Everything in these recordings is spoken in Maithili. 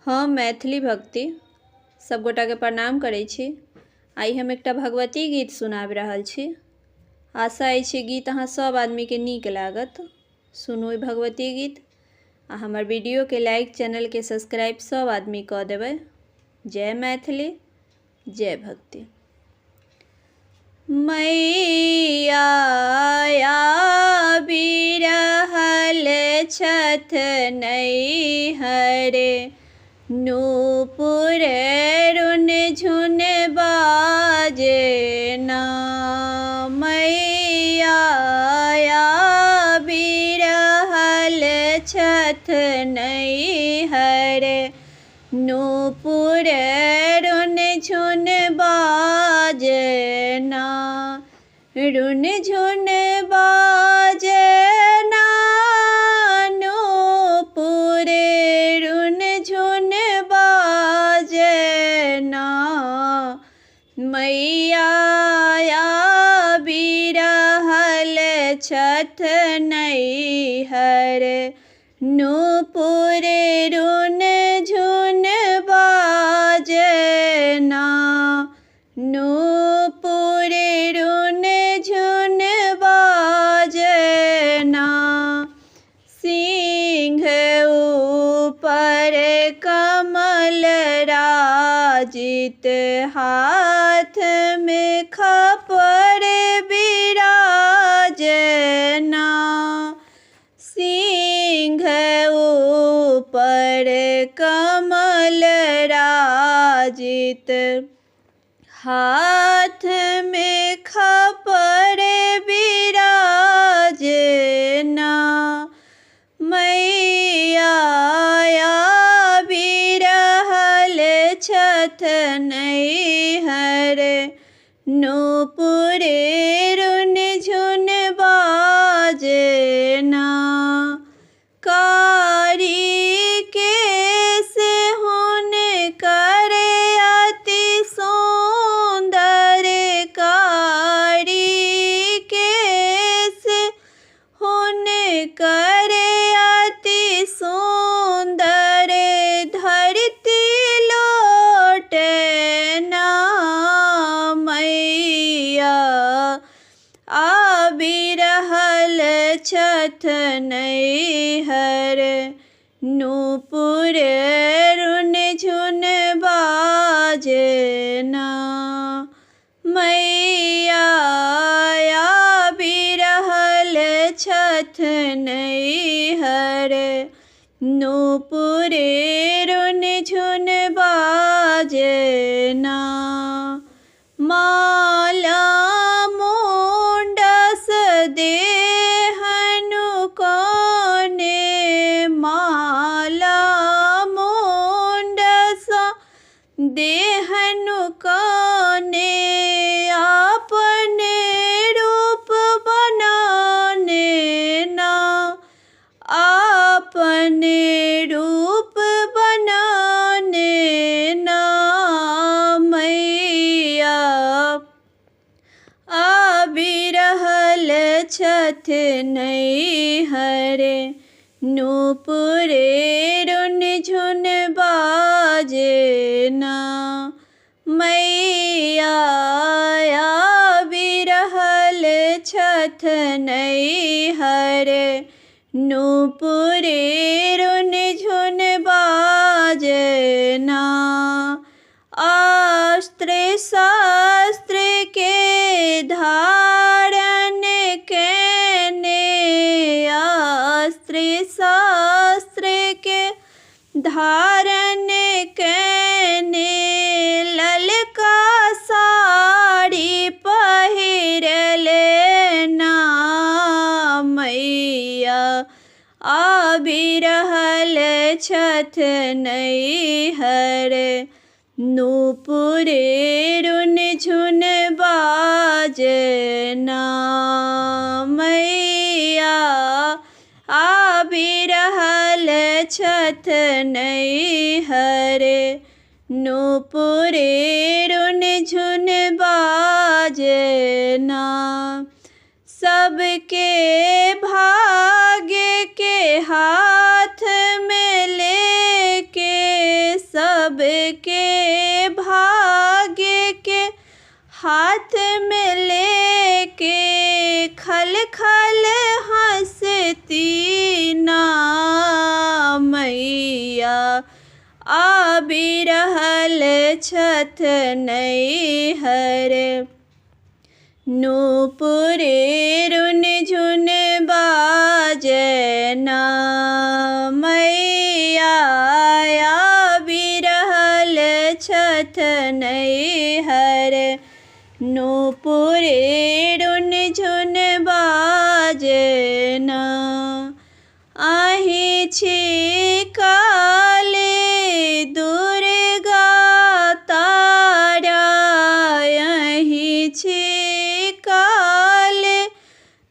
हम मैथिली भक्ति सबगोटाके प्रणाम करै छी। आइ हम एकटा भगवती गीत सुनाबि रहल छी। आशा अछि गीत अहाँ सब आदमीके नीक लागत। सुनू ई भगवती गीत आ हमर वीडियोके लाइक, चैनलके सब्सक्राइब सब आदमी कऽ देबै। जय मैथिली, जय भक्ति। मैया आबि रहल छथि नैहर, नूपुर रुन झुन बाजे ना। मैया आबि रहल छथि नैहर, नूपुर रुन झुन बाजे ना। रुन झुन बाजे ना, नूपुर रुन झुन बाजे ना। मैया आबि रहल छथि नैहर, नूपुर रुन झुन बाजे ना। नूपुर रुन झुन बाजे ना। सिंह ऊपर कमल राजित, हाथ में खपर बिराजे ना। सिंह ऊपर कमल राजित, हाथ में खपर बिराजे ना। मैया आबि रहल छथि नैहर, नूपुर रुन झुन बाजे ना। कारी केश हुनकर अति सुन्दर, कारी केश हुनकर अति सुन्दर, धरती लोटे ना। मैया आबि रहल छथि नैहर, नूपुर रुन झुन बाजे ना। मैया आबि रहल छथि नैहर, नूपुर रुन झुन बाजे ना। माला मुण्डस देहनु कोने, माला मुण्डस देहनु कोने, अपने रूप बनाने ना। अपने रूप बनाने ना। मैया आबि रहल छथि नैहर, नूपुर रुन झुन बाजे ना। मैया आबि रहल छथि नैहर, नूपुर रुन झुन बाजे ना। अस्त्र शस्त्र के धारण केने, अस्त्र शस्त्र के धारण केने, ललका साड़ी पहिरले ना। मैया आबि रहल छथि नैहर, नूपुर रुन झुन बाजे ना। मैया आबि रहल छथि नैहर, नूपुर रुन झुन बाजे ना। सबके भाग्य के हाथ में लेके, सबके भाग्यके हाथ में लेके खल खल हंसती ना। मैया आबि रहल छथि नैहर। नूपुरे रुन झुन बाजना, मैया आबि रहल छथि नैहर। नूपुरे रुन झुन बाजना। अहीं छी काली दुर्गा तारा, अहीं छी काली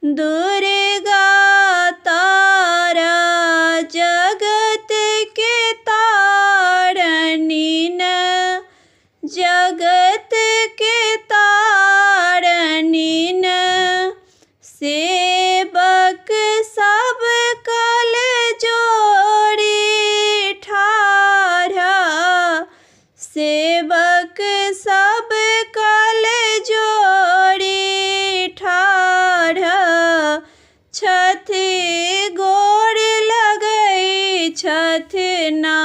दुर्गा तारा, जगत के तारनी न, जगत के तारनी न। सेवक सब कल जोड़ी ठाढ़ा, सेवक सब कल जोड़ी ठाढ़ा, छथि गोर लगै छथि ना।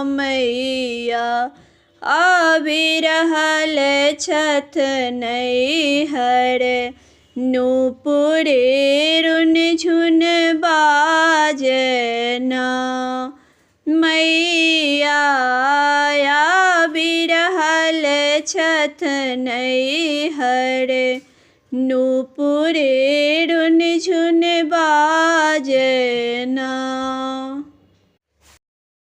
मैया आबि रहल छथि नैहर। नूपुरे रुन झुन बाजना, मैया आबि रहल छथि नैहर। नूपुरे रुन झुन बाजना।